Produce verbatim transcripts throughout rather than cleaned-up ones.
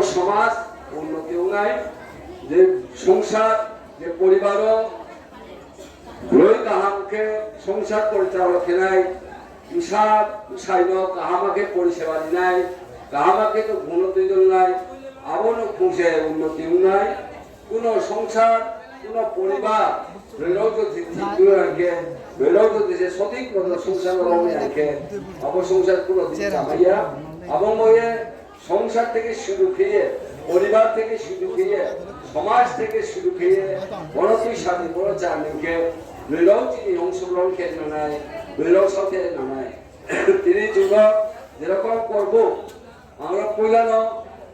Somaj unnoti ongnai, je songsar, je poribar o broi kaham khe songsar porichalo khenai, bsa bsai no kaham khe poriseba rinai, kaham khe no bung no tuidolnai, abo no khungse unnoti ongnai. Kuno songsar, kuno poribar, broi rao jodi thik tuiya khe, broi rao jodi se sothik moto songsar no romya khe, abo songsar kuno din chamaiya. Abo moye songsar theke suru khe ye, poribar theke suru khe ye, somaj theke suru khe ye, bono tuisa ni bono chá ni khe, broi rao chini ongsoglon khe nanai, broi rao sao khe nanai. Tini chung no jerokom korbo, ang rao poila no,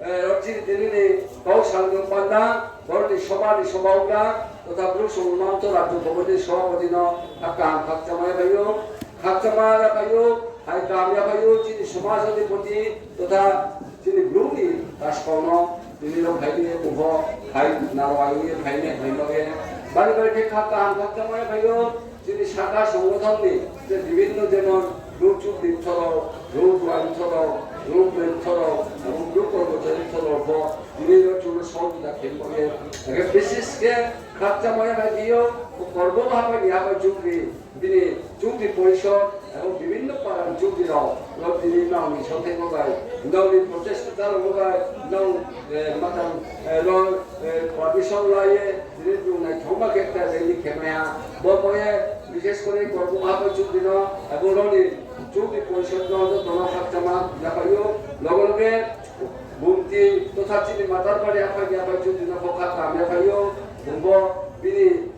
rao chini tini ni kau sal no panda, boro ni soba ni soba uka, totha Bru Songmang to Rajyo Committee ni sobapoti no, ha kaham khakchangma yaphai ou, khakchangma yaphai ou, hai kaham yaphai ou, chini somaj ni poti, totha chini Bru ni kaskau no, tini rao phai ye bung pho, phai naro ai ye, phai nai, phai ma ye, bari bari khe kha kaham khakchangma yaphai ou, chini saka songothon ni, je bibhinno jemon, Bru chudri thoro, Bru duan thoro, Bru broi thoro, abo Bru kormochari thoro pho, tini rao chung no sohojogita khe ma ye, akhe bises khe khakchangma yaphai ou, korbo haphai ni haphai chudri, bini chudri porishod, abo bibhinno para ni chudri rao, rao tini nrao ni saohthaimo bai, nrao ni prochesta rao bai, nrao, matang, rao, permission la ye, tini chung naithaoma khe ekta rally khe mai ha. Bo mo ye, bises kore korbo haphai chudri no, abo rao ni chudri porishod no joto no khakchangma yaphai ou, loge loge, Bumti totha chini Matar Bari haphai ni haphai chudri no pho kha kaham yaphai ou, bung bo bini,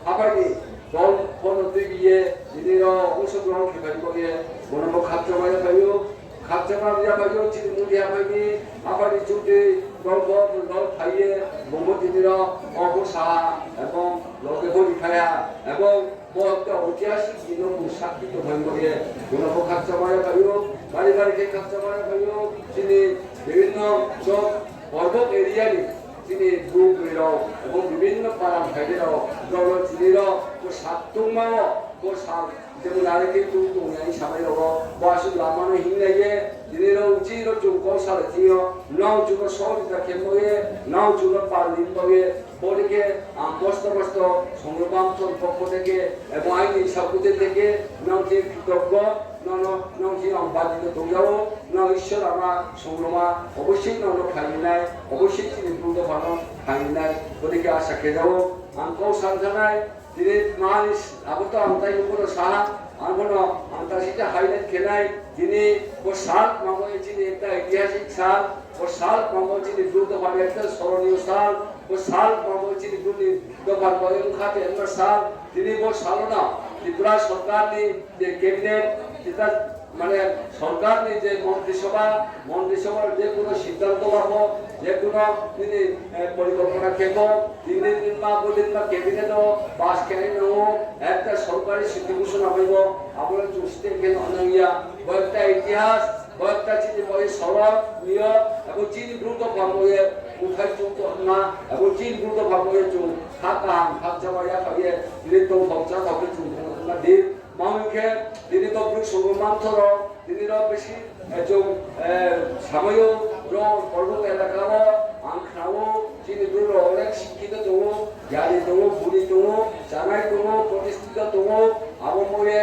haphai ni dol pho no tuibi ye, tini rao ongsoglon khe phai bo ye, bono pho khakchangma yaphai ou, khakchangma yaphai ou, chini Mudi haphai ni, haphai ni chudri dol pho, dol phai ye, bung bo tini rao, o pho sa ha, ebong loge pho ri phai ha, ebong bo ekta oitihasik din no bung sakhi tongphai bo ye, bono pho khakchangma yaphai ou, bari bari khe khakchangma yaphai ou, chini bibhinno korbo area ni, chini Bru broi rao, ebong bibhinno para ni phainai rao, brao no tini rao, bo sal tongma wo, bo sal, jemon are khe tong tong ya samai rao, bo asuh lama no hinglai ye, tini rao uchih rao chung kau salai thing yo, nrao chung no sohojogita khe ma ye, nrao chung no pal ri ma ye, bo ni khe ang kosto kosto Songromang Mthoh ni pokho theke, ebong aini sakute theke, nrao thing kritoggo, nrao no, nrao thing ang badito tongja ou, nrao Isor ama Songroma, obossoi nrao no phai ri nai, obossoi chini Bru dopha no phai ri nai, bo ni khe asa khe ja ou, ang kau sa thanng nai, tini mani, abo to ang tai pho no sa ha, ang pho no ang ta site highlight khe nai, tini bo sal mamo ye chini ekta oitihasik sal, bo sal mamo chini Bru dopha ni ekta soroniyo sal, bo sal mamo chini Bru ni dopha ni bagoi ongkha te ongma sal, tini bo sal no Tripura sorkar ni je cabinet, jeta mane sorkar ni je montri sobha, montri sobha je kuno siddhanto lamo, je kuno nini, porikolpona khe pho, tini din ma, bo din ma cabinet o pass khe nai nang ou, ekta sorkari siti ghosona bai bo, abo no chung stay khe no nang ya, bo ekta itihas, bo ekta chini bai sorok ni yo, abo chini Bru dopha mo ye, muthai chung tongma, abo chini Bru dopha mo ye chung, kha kaham, khakchangma yaphai ye, tini tongthok chathok khe chung tongma di, ma hing khe, tini to Bru Songromang Mthoh rao, tini rao bisi, chung, samai ou, rao, korbo elaka wo, ang khna ou, chini Bru rao onek sikkito tong ou, gyani tong ou, guni tong ou, chanai tong ou, protistito tong ou, abo mo ye,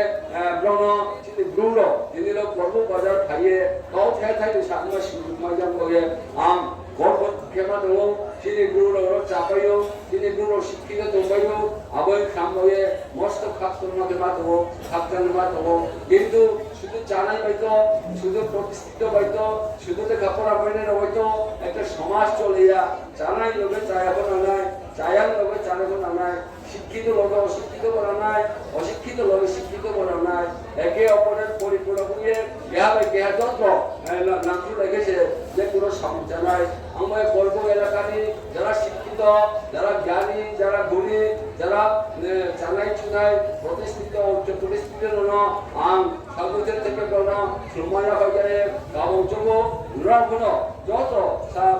brao no, chini Bru rao, tini rao korbo bazar phai ye, kau thai thai ni sakma sujug mai jang bo ye, ang gorbo khe ma tong ou, chini Bru rao rao chapai ou, chini Bru rao sikkito tongpai ou, abo ye kham bo ye, mosto khakchangma khe ma tong ou, khakchangma tong ou. Kintu sudu chanai bai to, sudu protistito bai to, sudu lekha pora mainai rao bai to, ekta somaj chole ya, chanai loge chaya pho nangnai, chaya loge chanai pho nangnai, sikkito loge osikkito pho nangnai, osikkito loge sikkito pho nangnai, eke opore poripurno ong ye, keha bai keha jotno, nangkhruhlai khe se, je kuno samung chanai, ang bai korbo elaka ni, jara sikkito, jara gyani, jara guni, jara, chanai chunai, protistito, uchcho protistito no, ang sabujer theke bono, sumaya bai jare, kabang chungo, nrao pho no, joto sa,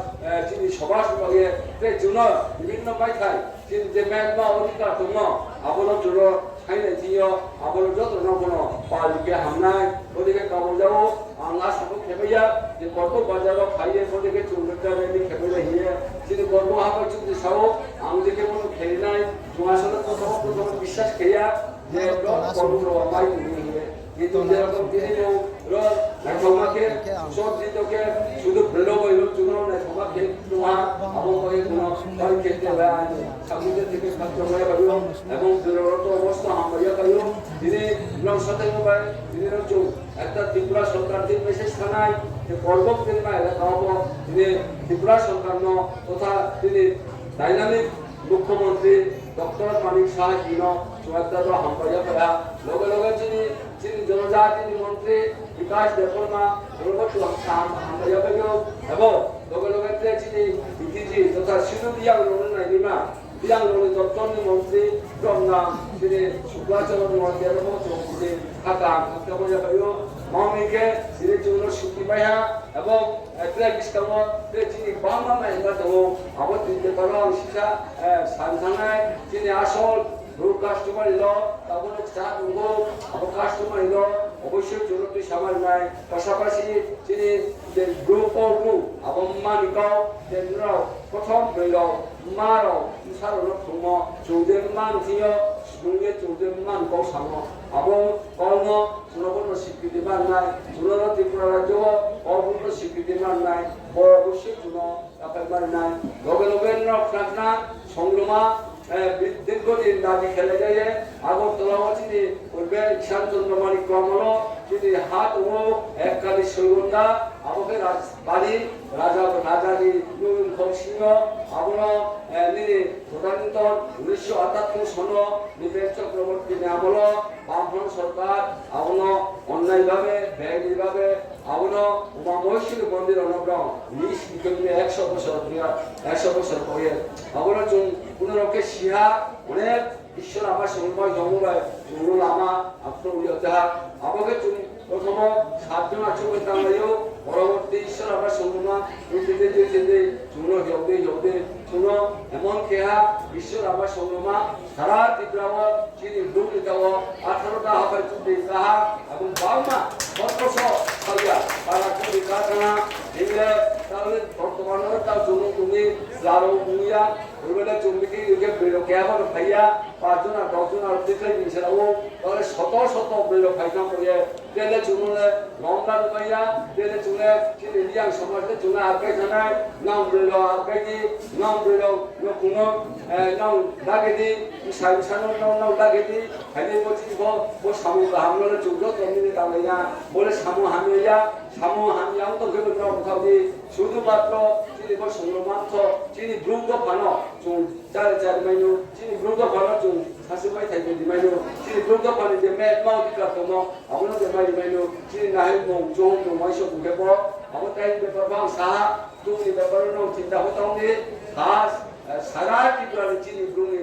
chini somaj ni bagoi, tei chung no, bibhinno maithai, chini je mekma odhikar tongmo, abo no chung no, sainai thing yo, abo no joto no pho no, pal ri khe hamnai, bodei khe kabang jao, ang asa pho khe bai ya, je korbo bazar wo phai ye, bodei khe chung no Ni khebai lai hing ye, chini kormo ha bai chukri sao, ang je khe bono khe nai, chung asole prothom prothom biswas khe ya, je brouh kormo rao mai tong hing ye. Kintu je rokom tini bo rao naithoma khe, sor jito khe, sudu brelo bai rao chung rao naithoma khe tong ha, abo bai ye chung rao bai khe te bai ani, sabu je theke khakchang ya bai yo, ebong jora rao to obosta hambai ya bai yo, tini rao sathai bai, tini rao chung ekta Tripura sorkar ni message thanai, je kormo tini mai elaka wo, tini Tripura sorkar no, totha tini dynamic Mukhyamantri Doctor Manik Saha ji no chung ekta to hambai ya bai ha. Loge loge chini, chini jonojati ni montri Bikash Debbarma, boro bo chung ham-, hambai ya bai yo. Ebo loge loge tre chini B T G, totha Sidu Reang rao no nainima, Reang rao ni doptor ni montri, bromna, chini Shukla Charan Noatia rao bo chung chini khakchang, khakchang ya bai yo. Mami khe, chini chung no suti bai ha, ebo, eh, tre buskang wo, tre chini bangma mai hingma tong ou, abo tini bepar wo ang sisa, eh, san thanng nai, chini asol, Bru customary law, abo no kcha tong ou, abo customary law, oboisoi chung no tuisa ma ri nai, pasapasi chini je Bru kau Bru, abo mma ni kau, je nrao, prothom broi rao, mma rao, bsa rao no phrungmo, chung je mma ni thing yo, sung ye chung je mma ni kau samo, abo kau no, chung no bo no sikriti ma ri nai, chung no Tripura rajyo wo, kau Bru no sikriti ma ri nai, bo oboisoi chung no, Aphai mani nai, loge loge nrao khna khna, songroma, eh, bi-, dirgho din dabi khelai jai ye, Agartala wo chini, purbe Ishan Chandra Manik Kau amol wo, chini ha tong ou, Ekali Soigonda, abo khe Rajbari, Raja, Raja ni nung khong sing yo, abo no, eh, nini, Todantoni, unisho atattor sono, Nripek Chakraborty ni amol wo, Bamfront sorkar, abo no, onnai babe, beyai ni babe, Abo no Uma Maheswari mondir rao no brao, nis ni khe ekso bosor phuya, ekso bosor phuye. Abo no chung kuno rao khe siha, onek Isor ama songroma yongmo bai, chung no lama, aphro uya jaha. Abo khe chung prothomo sat jona chung bai tanglai ou, poroborti Isor ama songroma, tui tui tui tui tui, chung no yong dei, yong dei, chung no emon khe ha, Isor ama songroma, Sara Tripura wo chini Bru ni ta wo atharo ta ha bai chudri kaha, abo bangma, bottoso, salya, para chudri ka thana, hingle, taoh le bortoman wo taoh chung no tongni, laro ongya, oibole chung meeting yo khe broi rao keha pho no phaiya, pach jona, dos jona rao tikhlai ni sera wo, taoh le soto soto broi rao phai thanng ye, Tele chung no le lom la maiya, tele chung le chini Reang somaj le chung le arkai thanai, nang broi rao arkai di, nang broi rao no kung no, eh, nang dage di, bsai bsa no nang, nang dage di, haini bo chini bo, bo samung kaham no le chung joto mini tanglai na, bo le samung hamya ya, samung hamya ong tong khe bo nrao bkha di, sudu matro chini bo songroma mtho, chini Bru dopha no chung chari chari mai no, chini Bru dopha no chung sasu mai thai di mai no, chini Bru dopha ni je metma odhikar tongmo, Abo no je mai rimai no, chini nahil mung, chung mung, mai so bung khe bo, abo tai ni bepar bang sa ha, chung ni bepar no chinta ho tong di, sa, eh, sara Tripura ni chini Bru ni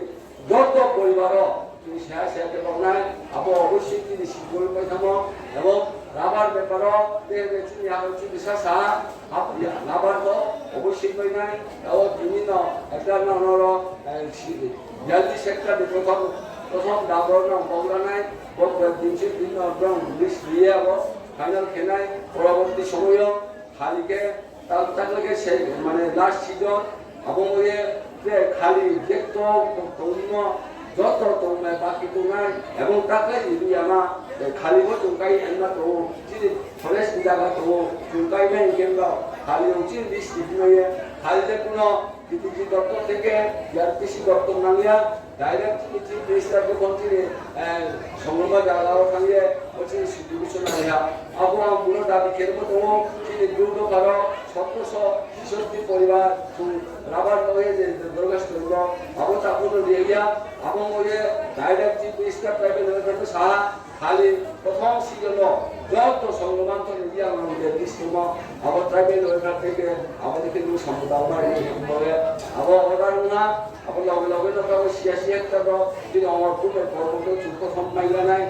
joto poribar o, chini seha seha khe tongnai, abo oboisoi chini sikul pai thamo, ebong rabar bepar o, te chini ha chini sa sa ha, abo ya, rabar bo, oboisoi pai nai, abo tini no, ekta no no ro, eh, si, Delhi sector ni prothom, prothom rabar no bogranai, Bo koi din se din no brao list ri ye abo final khe nai, poroborti somoi yo khali khe, tal takle khe se, mane last season, abo mo ye je khali jekto tongmo, joto tongmai baki tongnai, ebong takle ri ya ma, je khali bo chung kai hingma tong ou, chini forest ni jaga tong ou, chung kai nai hing khe ba, khali rao chini list ri mai ye, khali je kuno, P T G doptor theke, R T C doptor nang ya, direct chini Chief Minister bo tong chini, eh, songroma jaga wo thanng ye, bo chini situation nang ya. Abo ang buno dabi khe rimo tong ou, chini Bru dopha rao, sotro so, sisoti poribar, chung rabar no ye je dorgas tong rao, abo ta buno ri ya, abo mo ye, direct Chief Minister tribal welfare no sa ha, Khali prothom season o joto songroma mtho ni biang rao je list tongmo, abo tribal welfare theke, abo theke nung samung tang mai ni hing bo ye, abo order ong ha, abo loge loge no tabo siya siya kta bo, chini Amarpur bai Kormo no chung prothom mai lanai,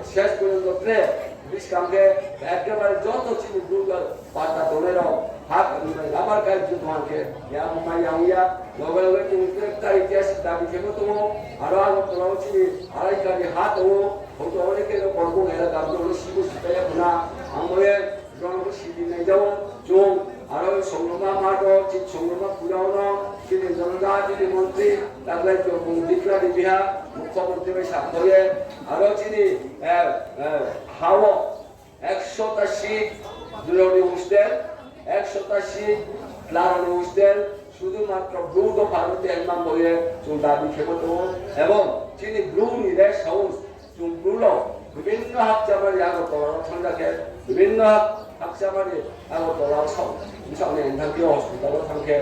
ses porjonto tre, buskang khe, ekebare joto chini Bru Pata tongnai rao, ha kami bai rabar kai ju tong khe, ya mai yang ya, loge loge chung tre ta itihas dabi khe bo tong ou, aro abo tong ou chini, arai kami ha tong ou, hoto ore khe no Korbung elaka no sibu sipai ya khna, ang bo ye, rong bo sibi nai jao, chung, aro songroma ma to, Songrongma pura no chini jonojati ni montri, taklai to bung declare ri biha, mukhyamantri bai sakho ye, aro chini, eh, eh, ha wo ekshota seat Bru ni hostel, ekshota seat Tlaro ni hostel, শুধুমাত্র Bru dopha no tei man bo ye chung dabi khe bo tong ou. Ebong chini Bru ni rest house, chung Bru rao bibhinno hakchamari Agartala wo thang ja khe, bibhinno hak-, hakchamari Agartala wo sao, bsao ni thang khe hospital wo thang khe,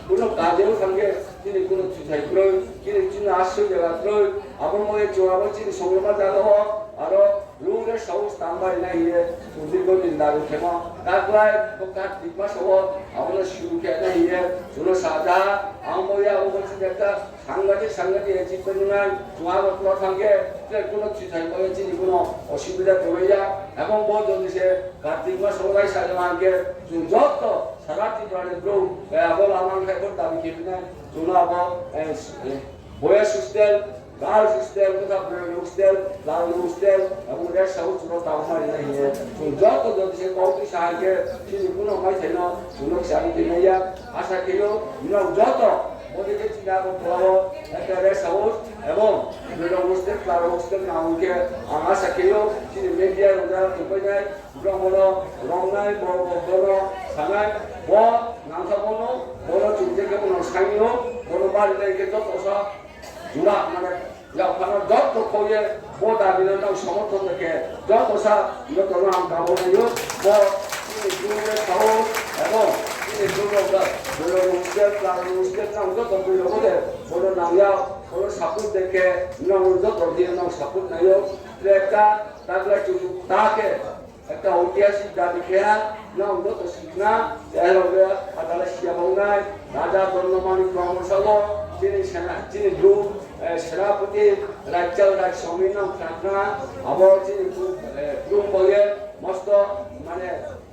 kuno kaje wo thang khe, chini kuno thithai kroi, chini chini asroi jaga kroi, abo mo ye chung abo chini songrongma jaga wo, aro Bru rest house tangma ri nai hing ye, chung dirgho din dabi khemo, taklai bo Kartik maso wo, abo no suru khe nai hing ye, chung no saja, ang bo ya, abo bo chini ekta sangbadik sangbadik achievement ong nai, chung Agartala thang khe, je kuno thithai bo ye chini kuno osubida tongmai ya, ebong bo jodi se Kartik maso wo raisa jama hing khe, chung joto sara Tripura ni Bru, eh, abo lama ongkhlai bo dabi khe phi nai, chung no abo, eh, boys hostel, girls hostel, totha Bru ni hostel, Tlaro ni hostel, ebong rest house chung no tangma ri nai hing ye, chung joto jodi se kau tuisa hai khe, chini kuno maithai no chung no kchari tui nai ya, asa khe ou, nrao joto, bo dei khe chini Agartala wo, ekta rest house, ebong Bru hostel, Tlaro hostel nang khe, ang asa khe ou, chini media rao jara tongpai nai, brao bo no romnai, bo, bo, bo no sanai, bo nangkha bo no, bo no chung je khe bo no saing ou, bo no bari nai khe joto sa, jura, mane, yagpha no joto khou ye, bo dabi no nang somorthon khe, joto sa, joto no ang kabo nai ou, bo, chini Bru rest house, ebong, chini Bru rao da, Bru rao hostel, Tlaro hostel, nang joto Bru rao bo de, bo no nang ya, bo no support de khe, nang joto di nang support nai ou, tre ka, taklai chung ta khe, ekta oitihasik dabi khe ha, nang joto sikna, elo be, atala siya bau nai, Raja Dondomani Kromo sa wo, chini sena, chini Bru, eh, Senapoti, Raichal Raisong ni nang khna khna, abo chini Bru, eh, Bru bo ye, mosto, mane,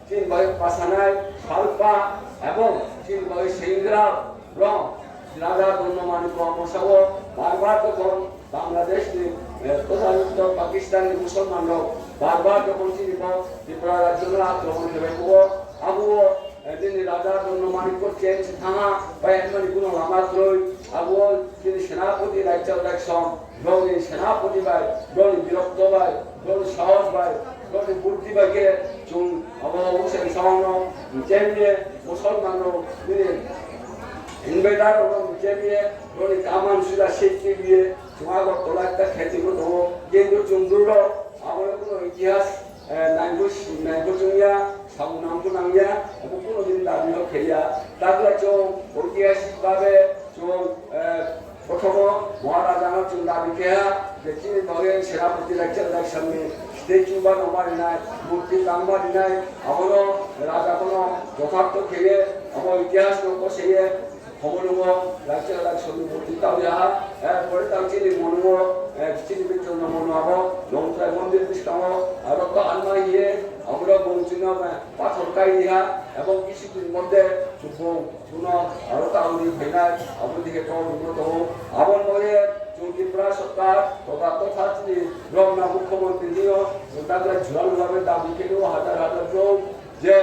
chini bai pasanai, salpa, ebong chini bai seingra, rong, Raja Dondomani Kromo sa wo, bar bar tokhon Bangladesh ni, eh, totha Pakistan ni Musolman rao, bar bar tokhon chini bo Tripura rajyo no akromon khe bai phuh wo, abo wo, eh, nini Raja Dondomani ko change thanng ha, bai himani kuno lama kroi, abo wo chini Senapoti Raichal Raisong, brao ni senapoti bai, brao ni birokto bai, brao ni sahos bai, brao ni buddhi bai khe chung abo Hussein Sahang no mchemi ye, Musolman rao bini invader rao no mchemi ye, brao ni kaman suja safety ri ye, chung Agartala ekta khe tongmo tong ou, kintu chung Bru rao abo no kuno itihas, eh, nangphu, nangphu chung ya, samung nangphu nang ya, abo kuno din dabi no khe ya. Taklai chung oitihasik babe chung, eh, Prothomo Maharaja no chung dabi khe ha, je chini bagwi Senapati Raichal Raisong ni statue bano ma rinai, murti tangma rinai, abono raja bono jothartho khe ye, abo itihas no kose ye, Khobor nungo, Raichal Raisong ni murti tao ya ha, er pore tang chini mono, eh, chini bichon no mono abo, Longtrai mondir bwskango, aro to anma ye, abono bung chini, eh, pathor kai ri ha, ebong kisi din moddhe, chubung, Chuno aro tang ri phainai, abo dikhe kau rungno tongo. Abo ni bagwi chung Tripura sorkar, totha totha chini rokna mukhyamantri nio, chung takle jual rwbabe dabi khe nio hajar hajar brouh je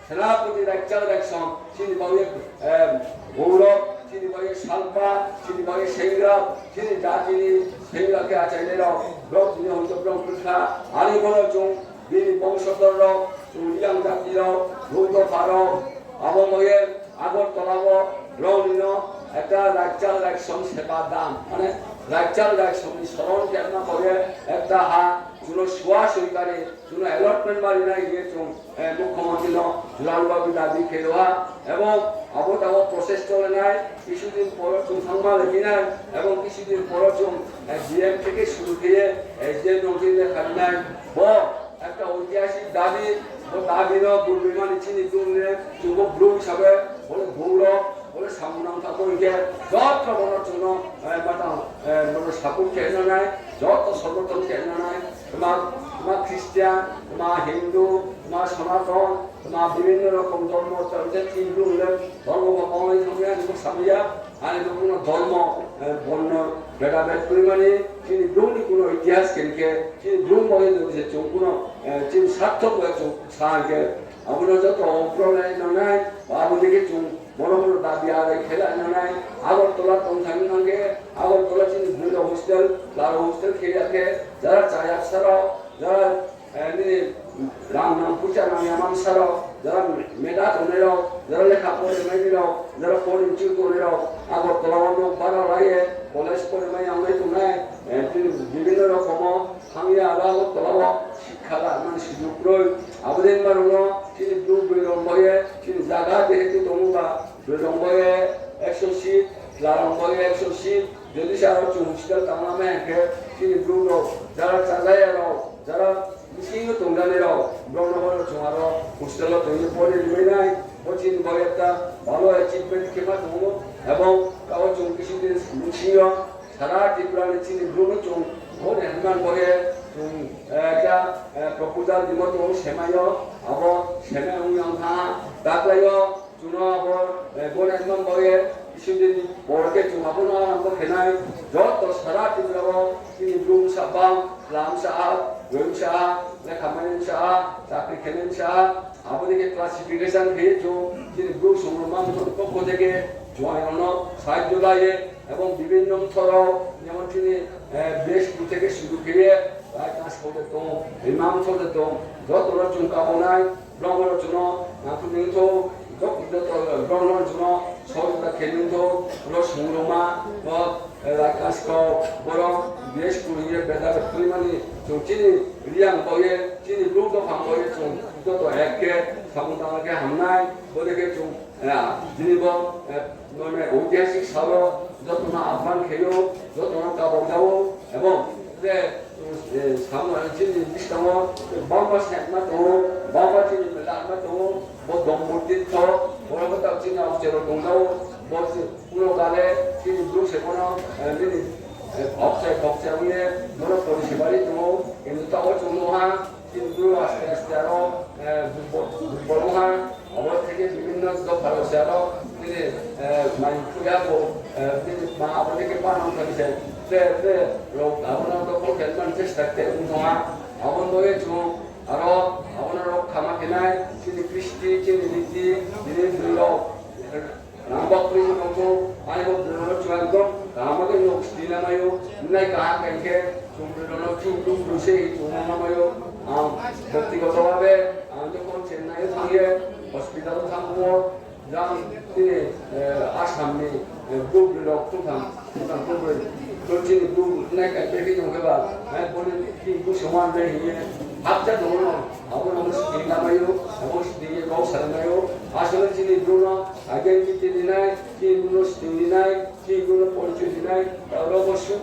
Senapati Raichal Raisong, chini bagwi, em, gourok, chini bagwi salpa, chini bagwi senggra, chini jatini senggra khe achainai rok, brouh tini hwnwi brouh kwrwkha, ani bono chung bini bongsodhor rok, chung Reang jati rok, Bru dopha rok, abo bagwi Agartala o brao ni no ekta Raichal Raisong seba dam, mane Raichal Raisong ni soron khe ma kore ekta ha, chuno sua soikari, chuno allotment ma rinai hingye chung, eh, mukhyamantri no juralba bi dabi khe rw ha, ebong abo tabo process cholenai, kisudin poro chung thangma laihinai, ebong kisudin poro chung, eh, D M theke suru khe ye, eh, S D M rok theke lekha rinai, bo Ekta oitihasik dabi, bo dabi no burmimani chini Bru ni, chwngbo Bru hisabe, bole Bru rok, bole samung nangthakbo hingkhe, joto bono chwngno, eh, matang, eh, bono support khe nanai, joto somorthon khe nanai, tma, tma Christian, tma Hindu, tma Sonaton, tma bibhinno rokom dhormo, tma je chini Bru hwnle, dhormo bo tongnai thangya, ani bo samya, Ani bo kuno dhormo, eh, borno, bhedabhed kwrwimani, chini Bru ni kuno itihas khe hingkhe, chini Bru bo hino je chwng kuno, eh, chini sarthok bai chwng sa hingkhe, abono joto problem nangnai, abo dikhe chwng bono bono dabi Khe la nangnai, Agartala tong thang thang khe, Agartala chini broi rao hostel, chla rao hostel khe ya khe, jara chaya bsa rao, jara, eh, nini rang nang poicha nang ya ma bsa rao, jara meda tongnai rao, jara lekha pore mai nai rao, jara foreign ching tongnai rao, Agartala wo nouh bara lai ye, college pore mai yang nai tongnai, eh, chini bibhinno rokomo, thang ya aro Agartala wo, sikha la mani sujug kroi, abo dei ma rao no, chini bru broi rao bo ye, chini zaga jehetu tongmo ba, broi rao bo ye, ekso seat, chla rao bo ye, ekso seat, jodi se aro chung hostel tangna mai hing khe, chini bru rao, jara chajaya rao, jara bsing yo tongjanai rao, brao no bo chung aro hostel wo tong ye pore ri mai nai, bo chini bo ekta bhalo achievement khe ma tong ou, ebong tao chung kisi din bsing yo, sara Tripura ni chini bru no chung, bo ni hingman bo ye, chung, eh, ekta, eh, proposal rimo tong ou semai yo, abo semai ong yang tha, taklai yo, chung no abo, eh, bo ni hingman bo ye, kisi din ni por khe chung abo no arambo khe nai, joto sara Tripura wo, chini bru bsa bang, chla bsa, broi bsa, lekha mai bsa, chakri khe bsa, abo dei khe classification khe ye chung, chini bru songrongma mtho ni pokho theke, chung rao no sahajjo la ye, ebong bibhinno mtho rao, jemon chini, eh, B S P theke suru khe ye, Raikanskau de tong, Himantho de tong, joto no chung kabo nai, brao no chung no, nangkhu ni thou, joto, joto, brao no chung no, sohojogita khe ni thou, ro songrongma, bo, eh, Raikanskau, boro, B S P hing ye beda beda khe mani, chung chini Reang bo ye, chini bru dophang bo ye, chung joto ek khe, samung tang khe ham nai, bo dei khe chung, eh, chini bo, eh, mane, oitihasik sal wo, joto no ahban khe ou, joto no kabo ja ou, ebong, je, eh, samung chini buskang wo, bangma sengma tong ou, bangma chini mela ma tong ou, bo Dombur Tirtho, boro bo tao chini aokchai rao tong ja ou, bo chi-, kuno kale, chini bru se bono, eh, nini, eh, aokchai, aokchai ong ye, bono pori se bari tong ou, kintu tao chung nuh ha, chini bru aste aste aro, eh, durbol, durbol ong ha, abo theke bibhinno dopha rao se aro, nini, eh, mai khuya bo, eh, nini ma abo theke ma nang thang se, te, te, rao, abo no dokhol khe man chesta khe ong tong ha, abo no ye chung, aro, abo no rao khama khe nai, chini kristi, chini riti, chini broi rao, Rang bo kroi no tong ou, ani bo broi no chung ekdom kaham khe nouh sning na mai ou, nai kaham khe hing khe, chung broi no chung broi se chung na mai ou, ang bektigoto bhabe, ang jokhon Chennai yo thanng ye, hospital wo thanng ou, jang chini, eh, Assam ni, eh, bru broi rao khungtham, khungtham khungbroi, to chini bru nai kaipai khe tong khe ba, eh, bo ni chini bru se wan nai hing ye, hakcha tong ou no, abo no sning na mai ou, abo sning ye kau sa mai ou, asole chini bru no, Identity rinai, chini bru no sning rinai, chini bru no porichoy rinai, aro bo su,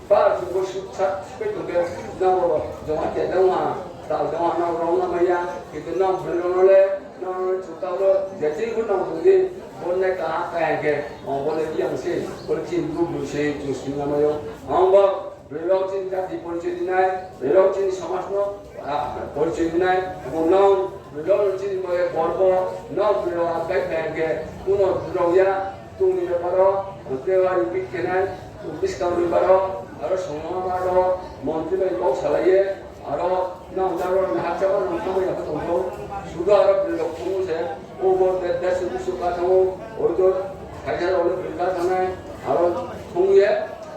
pa, bo su, sa, pe tong khe, nang bo, joma te dong ha, tal dong ha, nang rao na mai ya, kintu nang broi rao no le, nang rao no chu tao ro, je chini bru nang tong di, bo le ka, ka ya khe, o bo le yang se, bo le chini bru bru se, chung sning na mai ou, ang bo, Broi rao chini jati porichoy rinai, broi rao chini somaj no, ah, porichoy rinai, ebong nang broi rao chini moye gorbo, nang broi rao agai phai hing khe, kuno rao ya, tungni bepar wo, tei repeat khe nai, buskang ni baro, aro songrongma baro, montri bai kau salai ye, aro nang jaro ni hakcha wo nang thanngmai ya khe tong thou, sudu aro broi rao thung se, o bo de, de sudu suka thanng ou, oi to, saisa rao le broi rao thanng nai, aro thung ye,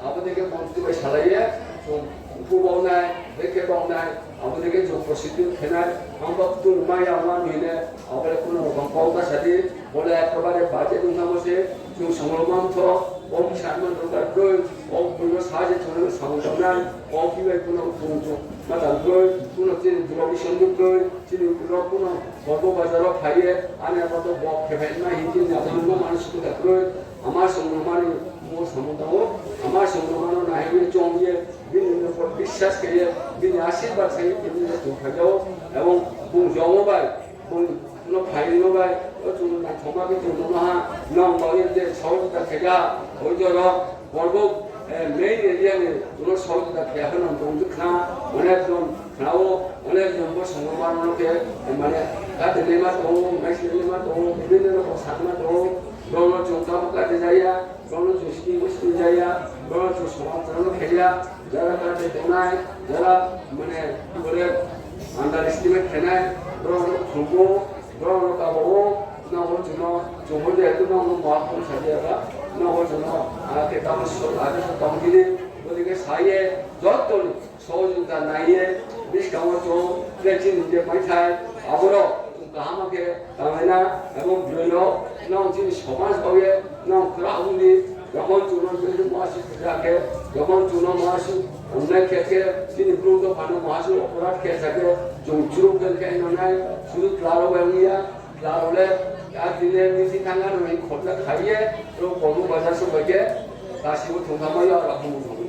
Abo dei khe montri bai salai ye, chung khe baonai, brekhe baonai, abo dei khe chung procedure khe nai, ang bo ktung mai ya ma hing ye, abo le kuno rokam kau ta sa di, bo le ekebare budget ong thanngmo se, chung songrongma mtho, o bsa ma rokar kroi, o boi no sa je chung no samung tangnai, o khe bai kuno chung chung ma tang kroi, kuno chini brouh ni songduk kroi, chini brouh kuno Borbo bazar wo phai ye, ani abo to bo khe phai nai hing chini abo no ma sukuta kroi, Ama songrongma ni mo samung tang ou, ama songrongma no nai ye chong ye, bini no pho biswas khe ye, bini asirbad sai ye, bini no chung phai ja ou, ebong bung jong ou bai, bung no phai no bai, o chung no naithoma khe chung no ha, nang bao ye je sohojogita khe ja, oi joro, borbo, eh, main area ni chung no sohojogita khe ya khe nang tong khna, onek jon khna ou, onek jon bo songrongma no khe, eh, mane, kate naima tong ou, naisle naima tong ou, bini no pho sakma tong ou, Borok no chung tamo kate jaya, borok no chung sini bo sini jaya, borok no chung soman tano khe ya, jara kate tongnai, jara mane bole underestimate khenai, borok no khrumo, borok no kabo, Nogo chung no, chung bo de, chung no ma phone sa di aba, nogo chung no, a, khe tamo so, a, khe so tamo kini, bo de khe sa ye, joto ni, sohojogita nai ye, buskang wo chung, je chini je paithai, abo rao, chung kaham khe, tang lai na, abo broi rao, nang chini somaj bai ye, nang kra ong di, jokhon chung no je maha si puja khe, jokhon chung no maha si, onnai khe khe, chini Bru dopha no maha si oporadh khe sa khe, chung churu khe khe no nai, sudu tla rao bai ong ya, Tla rao le, a tini le misi thang ano ni khotla khai ye, rao komu bajar so bai khe, tasi bo thung thang mai yo, rao komu thang.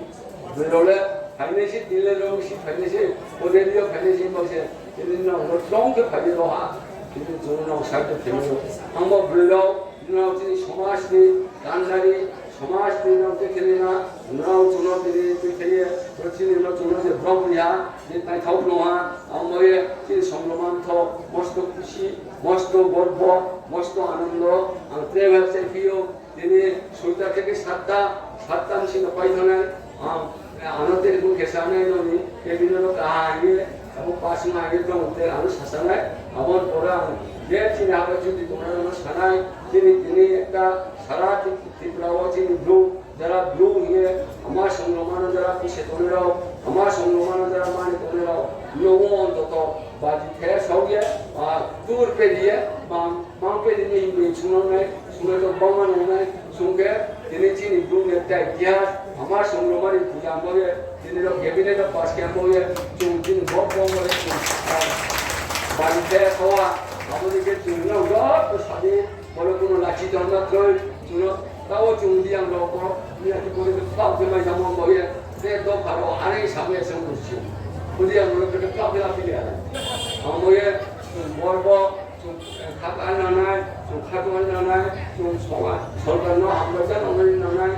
Broi rao le, phainai se, tini le rao si phainai se, ode ri yo phainai se, bang se, tini nang rao tong khe phai ye rao ha, tini chung nang sai to phai ye rao. Ang bo broi rao, nrao chini somaj ni, kandari, somaj ni nrao khe khe na, nrao chung no tini tui khe ye, rao chini no chung no je brom ya, je naithao phnuh ha, ang bo ye, chini songrongma mtho, mosto khusi, mosto gorbo, mosto anondo, ang tre website phi ou, tini soita theke satta, satta bsing no pai thanngnai, ang, ano telephone khe sanai noni, cabinet no kaha ye, abo pass ong ha ye tong te ano sasanai, abo ni pore ang, je chini haba chuti tongnai no sanai, chini tini ekta sara Tripura wo chini Bru, jara Bru hing ye, ama songrongma no jara pise tongnai rao, ama songrongma no jara mani tongnai rao, no wo ontoto, baji the sao ye, a, tur pe di ye, mang, mang pe di ni hing ye sungnang nai, sungnai to bangma nang nai, sung khe, tini chini Bru ni tei itihas, ama songrongma ni puja bo ye, tini rao cabinet rao pass khe bo ye, chung chini bo bo ye chung, a, baji the sao ha, abo ni khe chung no joto sadi, Boro kuno lachi tongma kroi, chung no, tao chung di ang rao pho, ni ati boro khe kau khe mai samo bo ye, te dopha rao are samo ye se musi. Bo di ang rao khe kau khe lachi ya. Ang bo ye, chung bor bo, chung, eh, khak an nangnai, chung khak an nangnai, chung soba, sorkar no hambai ja nangnai nangnai,